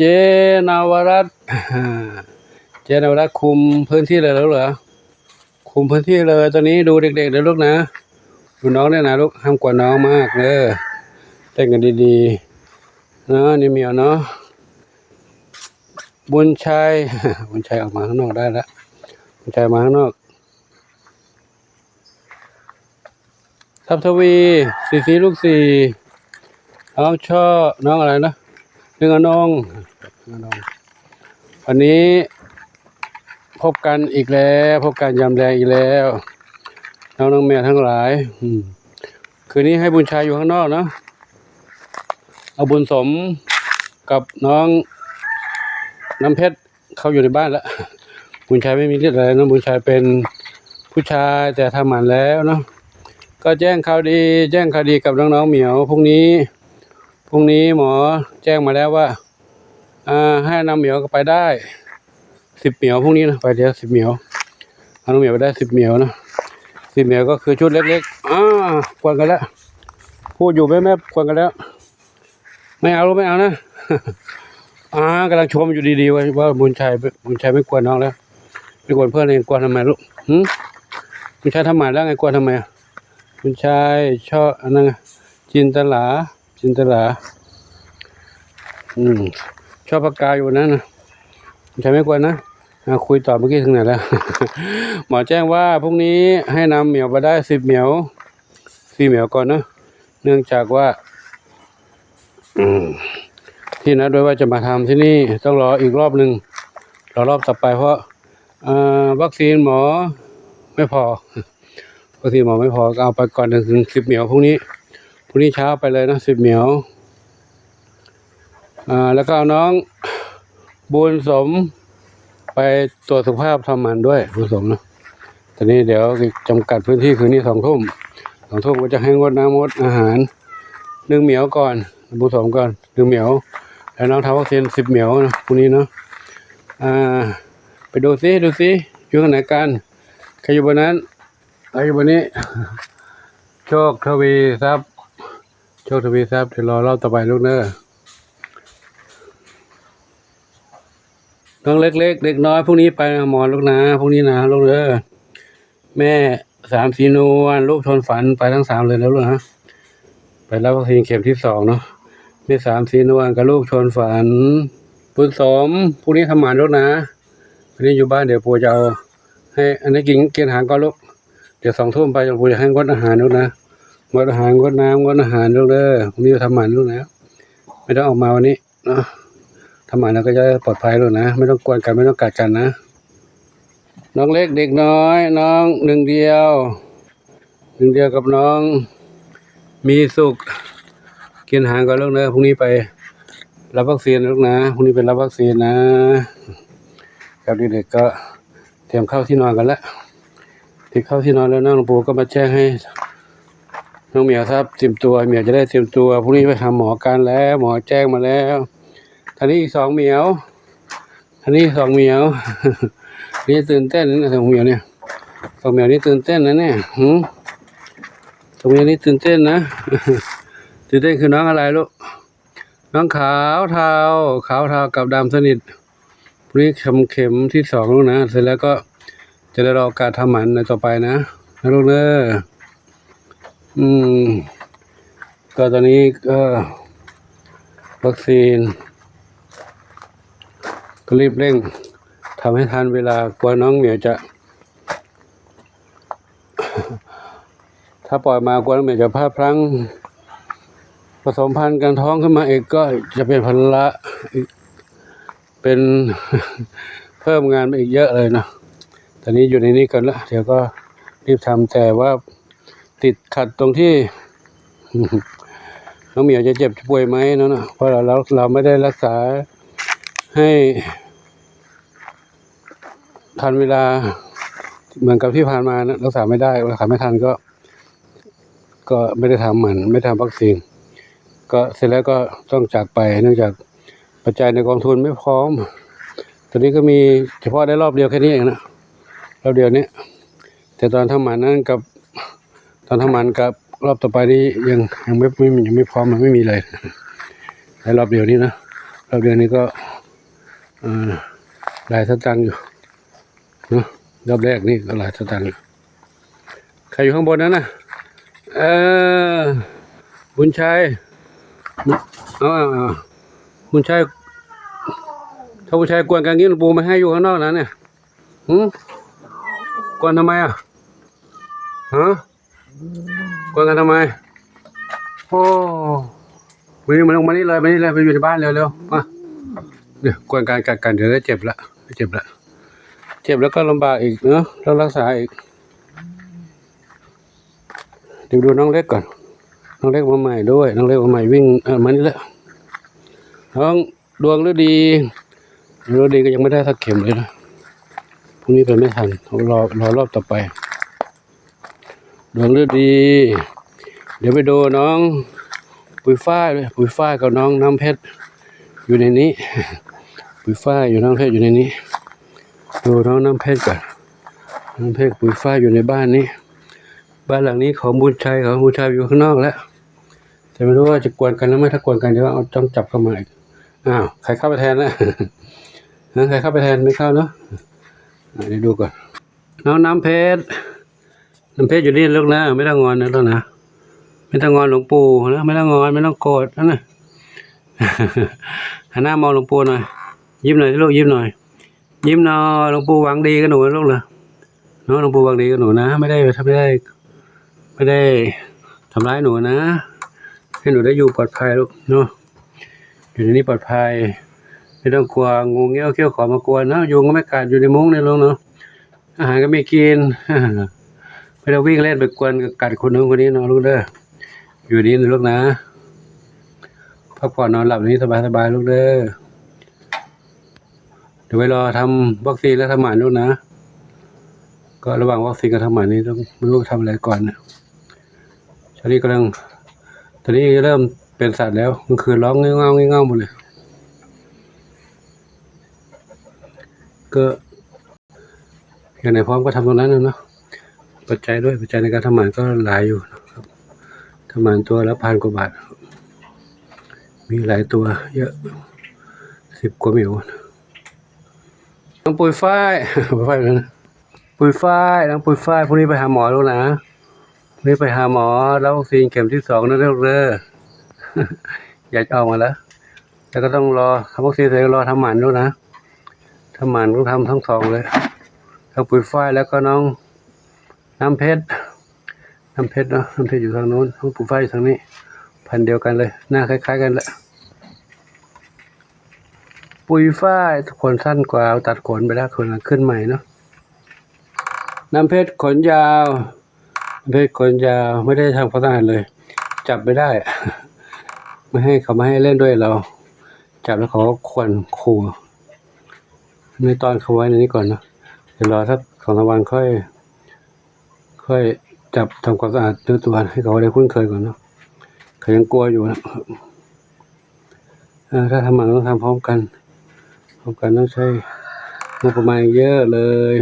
ເຈນະວະລັດ ເຈນະວະລັດຄຸມພື້ນທີ່ເລີຍລູກເອີຍ ຄຸມພື້ນທີ່ເລີຍຕອນນີ້. ດູເດັກໆເດີລູກນະ ດູນ້ອງດ້ວຍນະລູກ ຫ້າມກວນນ້ອງມາກເດີ ເຕັ້ນກັນດີໆເນາະ. ນີ້ໝຽວເນາະ ບຸນໄຊ ບຸນໄຊອອກມາຂ້າງນອກໄດ້ລະ ບຸນໄຊອອກມາຂ້າງນອກ. ທັບທະວີ ສີສີລູກສີ່ ນ້ອງເຊາະ ນ້ອງອະໄລນະ ໜຶ່ງອະນົງ ອະນົງ. ວັນນີ້ພົບກັນອີກແລ້ວ ພົບກັນຍາມແລງອີກແລ້ວ ນ້ອງໆແມ່ທັງຫຼາຍ. ອືມ ຄືນນີ້ໃຫ້ບຸນໄຊຢູ່ຂ້າງນອກເນາະ ເອົາບຸນສົມກັບນ້ອງນ້ຳເພັດ ເຂົ້າຢູ່ໃນບ້ານລະ. ບຸນໄຊໄມ່ມີລິດອະໄລເນາະ ບຸນໄຊເປັນຜູ້ຊາຍແຕ່ທຳໝັນແລ້ວເນາະ. ກໍແຈ້ງຂ່າວດີ ແຈ້ງຂ່າວດີກັບນ້ອງໆໝຽວ ພວກນີ້ ພວກນີ້ໝໍແຈ້ງມາແລ້ວວ່າ ອ່າ ໃຫ້ນ້ອງໝຽວກໍໄປໄດ້ສິບໝຽວ ພວກນີ້ນະ ໄປໄດ້ສິບໝຽວ ເອົານ້ອງໝຽວໄປໄດ້ສິບໝຽວນະ. ສິບໝຽວກໍຄືຊຸດເລັກໆ ອ່າ ກວນກັນແລ້ວ ພູດຢູ່ແມ່ບໆ ກວນກັນແລ້ວ. ໄມ່ເອົາລູກ ໄມ່ເອົານະ. ອ່າ ກຳລັງຊົມຢູ່ດີໆ ວ່າ ວ່າບຸນໄຊ ບຸນໄຊໄມ່ກວນນ້ອງແລ້ວ ໄປກວນເພື່ອນ ຍັງກວນທຳໄມລູກ? ຫື ບຸນໄຊທຳໝັນແລ້ວ ຍັງກວນທຳໄມ? ບຸນໄຊ ເຊາະ ອັນນັ້ນ ຈິນຕະລາ ຈິນຕະລາ ອືມ ເຊາະປາກກາຢູ່ນັ້ນນະ ບຸນໄຊໄມ່ກວນນະ. ອ່າ ຄຸຍຕໍ່ເມື່ອກີ້ເຖິງໄຫນແລ້ວ? ໝໍແຈ້ງວ່າ ພວກນີ້ໃຫ້ນ້ອງໝຽວໄປໄດ້ສິບໝຽວ ສີ່ໝຽວກ່ອນເນາະ ເນື່ອງຈາກວ່າ ອືມ ທີ່ນັດໄວ້ວ່າຈະມາທຳທີ່ນີ້ ຕ້ອງລໍອີກລອບໜຶ່ງ ລໍລອບຕໍ່ໄປ ເພາະ ເອີ ວັກຊີນໝໍໄມ່ພໍ ວັກຊີນໝໍໄມ່ພໍ ກໍເອົາໄປກ່ອນ ເຖິງສິບໝຽວ ພວກນີ້ ພວກນີ້ເຊົ້າໄປເລີຍເນາະ ສິບໝຽວ. ອ່າ ແລ້ວກໍເອົານ້ອງບຸນສົມໄປກວດສຸຂະພາບທຳໝັນດ້ວຍ ບຸນສົມເນາະ. ຕອນນີ້ດຽວຈຳກັດພື້ນທີ່ຄືນນີ້ ສອງທຸ່ມ ສອງທຸ່ມກໍຈະໃຫ້ງົດນ້ຳງົດອາຫານ ໜຶ່ງໝຽວກ່ອນ ບຸນສົມກ່ອນ ໜຶ່ງໝຽວ ແລ້ວນ້ອງທຳວັກຊີນສິບໝຽວເນາະ ພວກນີ້ເນາະ. ອ່າ ໄປດູຊິ ດູຊິ ຢູ່ທາງໃນກັນ ໃຄຢູ່ບ່ອນນັ້ນ ໃຄຢູ່ບ່ອນນີ້ ໂຊກທະວີຊັບ ໂຊກທະວີຊັບ ດຽວລໍລອບຕໍ່ໄປລູກເດີ. ນ້ອງເລັກໆ ເດັກນ້ອຍ ພວກນີ້ໄປຫາໝໍລູກນາ ພວກນີ້ນະລູກເດີ. ແມ່ສາມສີນວນ ລູກຊົນຝັນ ໄປທັງສາມເລີຍນະລູກນະ ໄປຮັບວັກຊີນເຂັມທີສອງເນາະ. ແມ່ສາມສີນວນກັບລູກຊົນຝັນ ບຸນສົມ ພວກນີ້ທຳໝັນລູກນາ ພວກນີ້ຢູ່ບ້ານ ດຽວປູຈະເອົາໃຫ້ ອັນນີ້ກິນ ກິນອາຫານກ່ອນລູກ ດຽວສອງທຸ່ມໄປ ປູຈະໃຫ້ງົດອາຫານລູກນະ ງົດອາຫານ ງົດນ້ຳ ງົດອາຫານລູກເດີ. ພວກນີ້ທຳໝັນລູກນະ ໄມ່ຕ້ອງອອກມາວັນນີ້ ເນາະ ທຳໝັນແລ້ວກໍຈະປອດໄພໂລດນະ ໄມ່ຕ້ອງກວນກັນ ໄມ່ຕ້ອງກັດກັນນະ. ນ້ອງເລັກເດັກນ້ອຍ ນ້ອງໜຶ່ງດຽວ ໜຶ່ງດຽວກັບນ້ອງມີສຸກ ກິນອາຫານກ່ອນລູກເດີ. ພວກນີ້ໄປຮັບວັກຊີນລູກນະ ພວກນີ້ໄປຮັບວັກຊີນນະ. ກັບເດັກໆກໍຕຽມເຂົ້າທີ່ນອນກັນລະ. ທີ່ເຂົ້າທີ່ນອນແລ້ວ ນ້ອງປູກໍມາແຈ້ງໃຫ້ນ້ອງໝຽວຊາບ ຕຽມຕົວ ໝຽວຈະໄດ້ຕຽມຕົວ ພວກນີ້ໄປຫາໝໍກັນແລ້ວ ໝໍແຈ້ງມາແລ້ວ. ທາງນີ້ອີກສອງໝຽວ ທາງນີ້ສອງໝຽວ ນີ້ຕື່ນເຕັ້ນນະ ສອງໝຽວນີ້ ສອງໝຽວນີ້ຕື່ນເຕັ້ນນະນີ້ ຫື ສອງໝຽວນີ້ຕື່ນເຕັ້ນນະ. ຕື່ນເຕັ້ນຄືນ້ອງອະໄລລູກ? ນ້ອງຂາວເທົາ ຂາວເທົາກັບດຳສະໜິດ. ພວກນີ້ເຂັມ ເຂັມທີສອງແລ້ວນະ ເສັດແລ້ວກໍຈະໄດ້ລໍໂອກາດທຳໝັນໃນຕໍ່ໄປນະ ນະລູກເດີ. ອືມ ກໍຕອນນີ້ກໍວັກຊີນກໍລີບເລັ່ງທຳໃຫ້ທັນເວລາ ກວ່ານ້ອງໝຽວຈະ ຖ້າປ່ອຍມາກວ່ານ້ອງໝຽວຈະພາດພລັ້ງ ປະສົມພັນກັນທ້ອງຂຶ້ນມາອີກ ກໍຈະເປັນພາລະອີກ ເປັນ ເພີ່ມງານມາອີກເຍອະເລີຍເນາະ. ຕອນນີ້ຢູ່ໃນນີ້ກ່ອນລະ ດຽວກໍລີບທຳ ແຕ່ວ່າຕິດຂັດຕົງທີ່ ນ້ອງໝຽວຈະເຈັບຈະປ່ວຍໄໝເນາະ ເນາະ ເພາະເຮົາ ເຮົາ ເຮົາໄມ່ໄດ້ຮັກສາໃຫ້ ທັນເວລາເໝືອນກັບທີ່ຜ່ານມານະ ລັກສາໄມ່ໄດ້ ລັກສາໄມ່ທັນກໍ ກໍໄມ່ໄດ້ທຳມັນ ໄມ່ໄດ້ທຳວັກຊີນ ກໍເສັດແລ້ວກໍຕ້ອງຈາກໄປ ເນື່ອງຈາກປັດໄຈໃນກອງທຶນໄມ່ພ້ອມ. ຕອນນີ້ກໍມີສະເພາະໄດ້ລອບດຽວແຄ່ນີ້ເອງນະ ລອບດຽວນີ້ ແຕ່ຕອນທຳໝັນນັ້ນກັບ ຕອນທຳໝັນກັບລອບຕໍ່ໄປນີ້ຍັງ ຍັງໄມ່ ໄມ່ ຍັງໄມ່ພ້ອມ ມັນໄມ່ມີເລີຍ ໄດ້ລອບດຽວນີ້ນະ. ລອບດຽວນີ້ກໍ ເອີ ຫຼາຍສະຕັງຢູ່ເນາະ, ລອບແລກນີ້ກໍຫຼາຍສະຕັງຢູ່. ໃຄຢູ່ຂ້າງບົນນັ້ນນະ ເອີ ບຸນໄຊ ເອົາ ເອົາ ເອົາ ບຸນໄຊ ຖ້າບຸນໄຊກວນກັນນີ້ ຫຼວງປູ່ມາໃຫ້ຢູ່ຂ້າງນອກນັ້ນນະ. ຫື ກວນທຳໄມອະ? ຮະ? ກວນກັນທຳໄມ? ໂອ້ ມານີ້ ມາລົງມານີ້ເລີຍ ມານີ້ເລີຍ ໄປຢູ່ໃນບ້ານເລັວໆ ມາ. ນີ້ ກວນກັນ ກັດກັນ ດຽວໄດ້ເຈັບລະ ເຈັບລະ ເຈັບແລ້ວກໍລຳບາກອີກເນາະ ຕ້ອງລັກສາອີກ. ດຽວດູນ້ອງເລັກກ່ອນ ນ້ອງເລັກມາໃໝ່ດ້ວຍ ນ້ອງເລັກມາໃໝ່ ວິ່ງ ເອີ ມານີ້ແຫຼະ ນ້ອງ ດວງລະດີ ດວງລະດີກໍຍັງບໍ່ໄດ້ສັກເຂັມເລີຍນະ ພວກນີ້ໄປໄມ່ທັນ ລໍ ລໍລອບຕໍ່ໄປ. ດວງລະດີ ດຽວໄປດູນ້ອງປຸຍຝ້າຍ ປຸຍຝ້າຍກັບນ້ອງນ້ຳເພັດຢູ່ໃນນີ້ ປຸຍຝ້າຍຢູ່ ນ້ຳເພັດຢູ່ໃນນີ້. ດູນ້ອງນ້ຳເພັດກ່ອນ ນ້ຳເພັດ ປຸຍຝ້າຍຢູ່ໃນບ້ານນີ້. ບ້ານຫຼັງນີ້ຂອງບຸນໄຊ ຂອງບຸນໄຊຢູ່ຂ້າງນອກແລ້ວ ແຕ່ບໍ່ຮູ້ວ່າຈະກວນກັນຫຼືໄມ່. ຖ້າກວນກັນ ດຽວເອົາ ຕ້ອງຈັບເຂົ້າມາອີກ. ອ້າວ ໃຄເຂົ້າໄປແທນລະ? ໃຄເຂົ້າໄປແທນ? ໄມ່ເຂົ້າເນາະ. ອາ ດຽວດູກ່ອນ ນ້ອງນ້ຳເພັດ ນ້ຳເພັດຢູ່ນີ້ລູກນະ ໄມ່ຕ້ອງງອນນະລູກນະ ໄມ່ຕ້ອງງອນຫຼວງປູ່ນະ ໄມ່ຕ້ອງງອນ ໄມ່ຕ້ອງໂກດນະ. ຫັນໜ້າມອງຫຼວງປູ່ໜ່ອຍ ຍິ້ມໜ່ອຍຊິລູກ ຍິ້ມໜ່ອຍ ຍິ້ມໜ່ອຍ. ຫຼວງປູ່ຫວັງດີກັບໜູນະລູກເນາະ ຫຼວງປູ່ຫວັງດີກັບໜູນະ ໄມ່ໄດ້ ໄມ່ໄດ້ ໄມ່ໄດ້ທຳຮ້າຍໜູນະ ໃຫ້ໜູໄດ້ຢູ່ປອດໄພລູກເນາະ ຢູ່ໃນນີ້ປອດໄພ ໄມ່ຕ້ອງກົວງູງຽ້ວ ຂຽວຂອມມາກວນເນາະ. ຍຸງກໍໄມ່ກັດ ຢູ່ໃນມຸ້ງນີ້ລູກເນາະ ອາຫານກໍມີກິນ ໄມ່ຕ້ອງວິ່ງເລ່ນໄປກວນກັດຄົນນັ້ນຄົນນີ້ເນາະລູກເດີ. ຢູ່ດີນະລູກນະ ພັກຜ່ອນນອນຫຼັບໃນນີ້ສະບາຍໆລູກເດີ. ດຽວໄວ້ລໍທຳວັກຊີນແລ້ວທຳໝານລູກນະ ກໍລະຫວ່າງວັກຊີນກັບທຳໝານນີ້ຕ້ອງ ບໍ່ຮູ້ທຳອະໄລກ່ອນນະ. ຕອນນີ້ກຳລັງ ຕອນນີ້ເລີ່ມເປັນສັດແລ້ວ ກາງຄືນຮ້ອງງື້ເຫງົ້າງື້ເຫງົ້າໝົດເລີຍ ກໍ ຢ່າງໃດພ້ອມກໍທຳຕົງນັ້ນນະເນາະ. ປັດໄຈດ້ວຍ ປັດໄຈໃນການທຳໝານກໍຫຼາຍຢູ່ນະຄັບ ທຳໝານຕົວລະພັນກວ່າບາດ ມີຫຼາຍຕົວເຍອະ ສິບກວ່າໝິວ. ນ້ອງປຸຍຝ້າຍ ປຸຍຝ້າຍ ນ້ອງປຸຍຝ້າຍ ພວກນີ້ໄປຫາໝໍລູກນະ ພວກນີ້ໄປຫາໝໍ ລະວັກຊີນເຂັມທີສອງນະລູກເດີ ຢາກອອກມາແລ້ວ ແຕ່ກໍຕ້ອງລໍ ທຳວັກຊີນເສັດກໍລໍທຳໝານຢູ່ນະ ທຳໝານຕ້ອງທຳທັງສອງເລີຍ ທັງປຸຍຝ້າຍ ແລ້ວກໍນ້ອງນ້ຳເພັດ ນ້ຳເພັດເນາະ ນ້ຳເພັດຢູ່ທາງໂນ້ນ ນ້ອງປຸຍຝ້າຍຢູ່ທາງນີ້ ພັນດຽວກັນເລີຍ ໜ້າຄ້າຍໆກັນແຫຼະ. ປຸຍຝ້າຍ ຂົນສັ້ນກວ່າ ຕັດຂົນໄປແລ້ວ ຂົນຂຶ້ນໃໝ່ເນາະ ນ້ຳເພັດຂົນຍາວ ເພັດຂົນຍາວ ໄມ່ໄດ້ທຳຄວາມສະອາດເລີຍ ຈັບໄມ່ໄດ້ ໄມ່ໃຫ້ ເຂົາບໍ່ໃຫ້ຫຼິ້ນດ້ວຍລາວ ຈັບແລ້ວເຂົາກໍຂວັນຂູ່ ໃນຕອນເຂົາໄວ້ໃນນີ້ກ່ອນເນາະ ດຽວລໍສັກສອງສາມວັນຄ່ອຍ ຄ່ອຍຈັບທຳຄວາມສະອາດເນື້ອຕົວ ໃຫ້ເຂົາໄດ້ຄຸ້ນເຄີຍກ່ອນເນາະ ເຂົາຍັງກົວຢູ່ນະ. ເອີ ຖ້າທຳມັນຕ້ອງທຳພ້ອມກັນ ພ້ອມກັນຕ້ອງໃຊ້ງົບປະມານເຍອະເລີຍ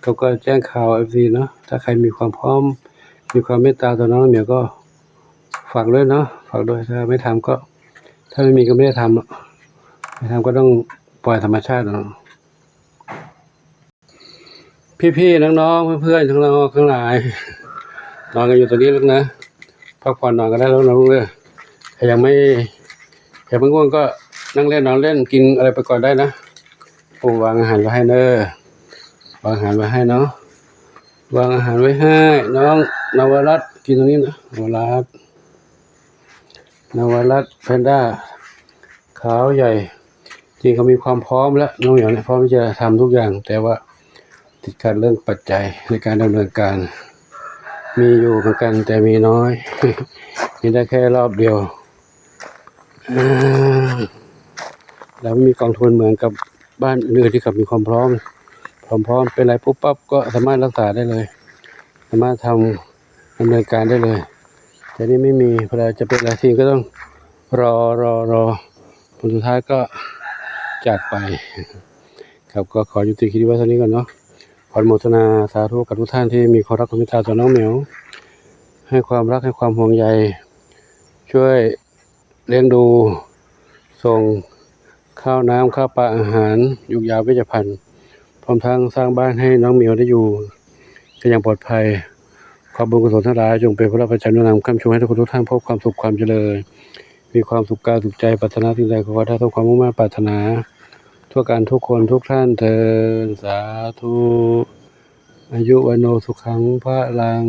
ເຂົາກໍແຈ້ງຂ່າວເອັຟຊີເນາະ ຖ້າໃຄມີຄວາມພ້ອມ ມີຄວາມເມດຕາຕໍ່ນ້ອງເໝີຍກໍຝາກດ້ວຍເນາະ ຝາກດ້ວຍ ຖ້າໄມ່ທຳກໍ ຖ້າໄມ່ມີກໍໄມ່ໄດ້ທຳເນາະ ໄມ່ທຳກໍຕ້ອງປ່ອຍທຳມະຊາດເນາະ. ພີ່ໆ ນ້ອງໆ ເພື່ອນໆ ທັງນອກທັງຫຼາຍ ນອນກັນຢູ່ຕົງນີ້ລູກນະ ພັກຜ່ອນນອນກັນໄດ້ແລ້ວນະລູກເດີ. ໃຜຍັງໄມ່ ໃຜຍັງບໍ່ງ່ວງກໍນັ່ງເລ່ນນອນເລ່ນ ກິນອະໄລໄປກ່ອນໄດ້ນະ. ໂອ້ ວາງອາຫານໄວ້ໃຫ້ເດີ ວາງອາຫານໄວ້ໃຫ້ເນາະ ວາງອາຫານໄວ້ໃຫ້ນ້ອງນະວະລັດ ກິນຕົງນີ້ນະ ນະວະລັດ ນະວະລັດ ແພນດ້າ ຂາວໃຫຍ່ ຈິງເຂົາມີຄວາມພ້ອມແລ້ວ ນ້ອງໝຽວເນຍ ພ້ອມທີ່ຈະທຳທຸກຢ່າງ ແຕ່ວ່າຕິດຂັດເລື່ອງປັດໄຈໃນການດຳເນີນການ ມີຢູ່ເໝືອນກັນ ແຕ່ມີນ້ອຍ ມີໄດ້ແຄ່ລອບດຽວ ເອີ ແລ້ວມີກອງທຶນເໝືອນກັບບ້ານອື່ນໆ ທີ່ເຂົາມີຄວາມພ້ອມ ຄວາມພ້ອມ ເປັນໄລປຸບປັບກໍສາມາດຮັກສາໄດ້ເລີຍ ສາມາດທຳ ດຳເນີນການໄດ້ເລີຍ ແຕ່ນີ້ໄມ່ມີ ເວລາຈະເປັນອາຊີບກໍຕ້ອງລໍ ລໍ ລໍ ຜົນສຸດທ້າຍກໍຈາກໄປ. ຄັບ ກໍຂໍຍຸຕິຄລິບໄວ້ເທົ່ານີ້ກ່ອນເນາະ ຂໍອະນຸໂມທະນາສາທຸກັບທຸກທ່ານທີ່ມີຄວາມຮັກຄວາມເມດຕາຕໍ່ນ້ອງໝຽວ ໃຫ້ຄວາມຮັກ ໃຫ້ຄວາມຫ່ວງໃຍ ຊ່ວຍລ້ຽງດູ ສົ່ງ ຂ້າວນ້ຳ ຂ້າວປາອາຫານ ຢູກຢາເວດຊະພັນ ພ້ອມທັງສ້າງບ້ານໃຫ້ນ້ອງໝຽວໄດ້ຢູ່ກັນຢ່າງປອດໄພ. ຂໍບຸນກຸສົນທັງຫຼາຍຈົ່ງເປັນພະລະປັດໄຈໜູນນຳຄ້ຳຊູໃຫ້ທຸກຄົນທຸກທ່ານພົບຄວາມສຸກຄວາມຈະເລີນ ມີຄວາມສຸກກາຍສຸກໃຈ ປາດຖະໜາສິ່ງໃດກໍຂໍໄດ້ສົມຄວາມມຸ່ງມາດປາດຖະໜາ ທົ່ວກັນທຸກຄົນທຸກທ່ານເທີ້ນ ສາທຸ. ອາຍຸວັນໂນສຸຂັງພະລັງ.